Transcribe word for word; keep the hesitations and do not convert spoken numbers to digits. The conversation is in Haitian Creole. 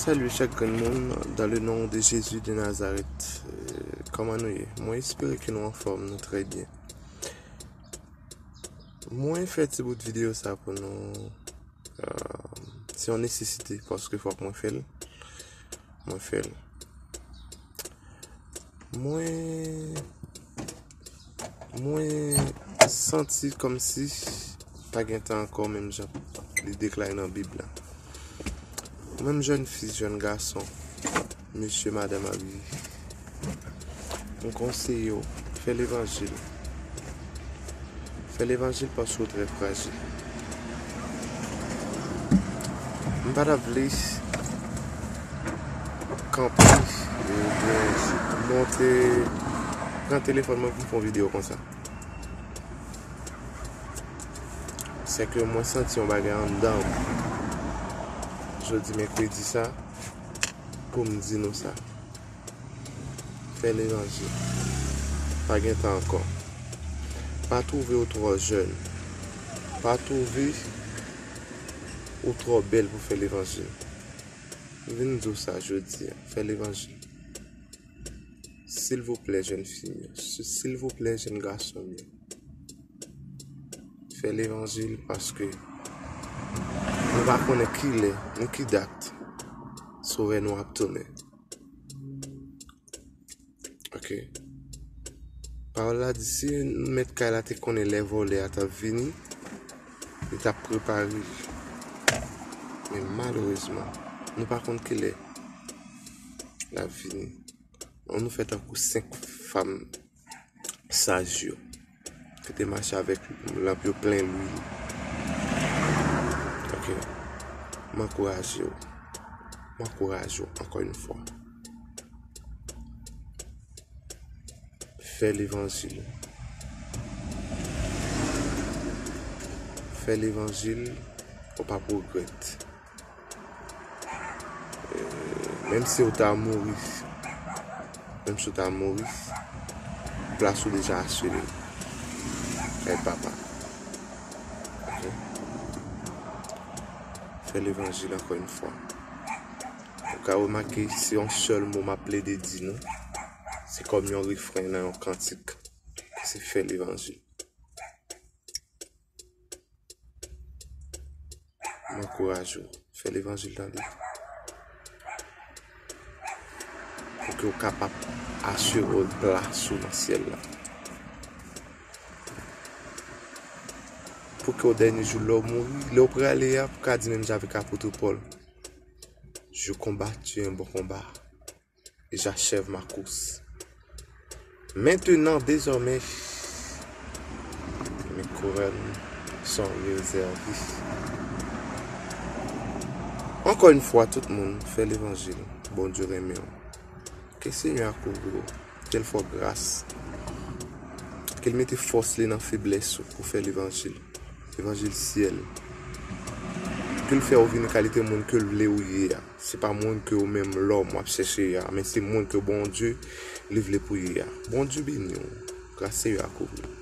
Salut chak grenn moun, dans le nom de Jésus de Nazareth. Euh, kòman nou ye? Mwen espere ke nou anfòm, nou trè byen. Mwen fè ti bout videyo sa pou nou. Euh, se yon nesesite, paske fòk mwen fè l. Mwen fè l. Mwen, mwen santi kòmsi pa gen tan ankò, menm jan li deklare nan Bib la. Ou menm jèn fi, jèn gason, mesye, madanm, abi, m konseye w, fè levanjil. Fè levanjil paske w trè frajil. M pa t ap vle kanpe, ebyen, monte, pran telefòn mwen pou m fè yon videyo konsa. Se ke mwen santi yon bagay anndan m jodi mèkredi sa pou m di nou sa. Fè levanjil. Pa gen tan ankò. Pa twouve w twò jèn. Pa twouve ou twò bèl pou fè levanjil. M vin di w sa jodi a. Fè levanjil. Silvouplè, jèn fi m yo. Si-, silvouplè, jèn gason m yo. Fè levanjil paske nou pa konnen ki lè, ni ki dat Sovè nou ap tounen. Ok. Pawòl la di, si mèt kay la te konnen lè vòlè a t ap vini, li t ap prepare l. Men malerezman, nou pa konn ki lè l ap vini. An nou fè tankou senk fanm saj yo ki te mache avèk lanp yo plen lwil. Ok. M ankouraje w. M ankouraje w ankò yon fwa. Fè levanjil. Fè levanjil, ou p ap regrèt. Eh, menm si w ta mouri, menm si w ta mouri, plas ou deja asire kay Papa. Ok? Fè levanjil ankò yon fwa. Ou ka remake, se yon sèl mo m ap plede di nou. Se kòm yon refren nan yon kantik. Se fè levanjil. M ankouraje w. Fè levanjil tande. Pou ke w kapab asire w plas ou nan syèl la. Pou ke w dènye jou lè w mouri, lè w prale a, pou ka di menm jan avèk apot Pòl, Je combats un bon combat. Et j'achève ma course. Maintenant, désormais, mes couronnes sont réservées. Ankò yon fwa, tout moun, fè levanjil. Bondye renmen w. Ke Senyè a kouvri w. Ke l fè w gras. Ke l mete fòs li nan feblès ou pou fè levanjil. Levanjil syèl. Ke l fè w vin kalite moun ke l vle ou ye a. Se pa moun ke ou menm lòm w ap chèche a, men se moun ke Bondye li vle pou ye a. Bondye beni w. Gras Senyè a kouvri w.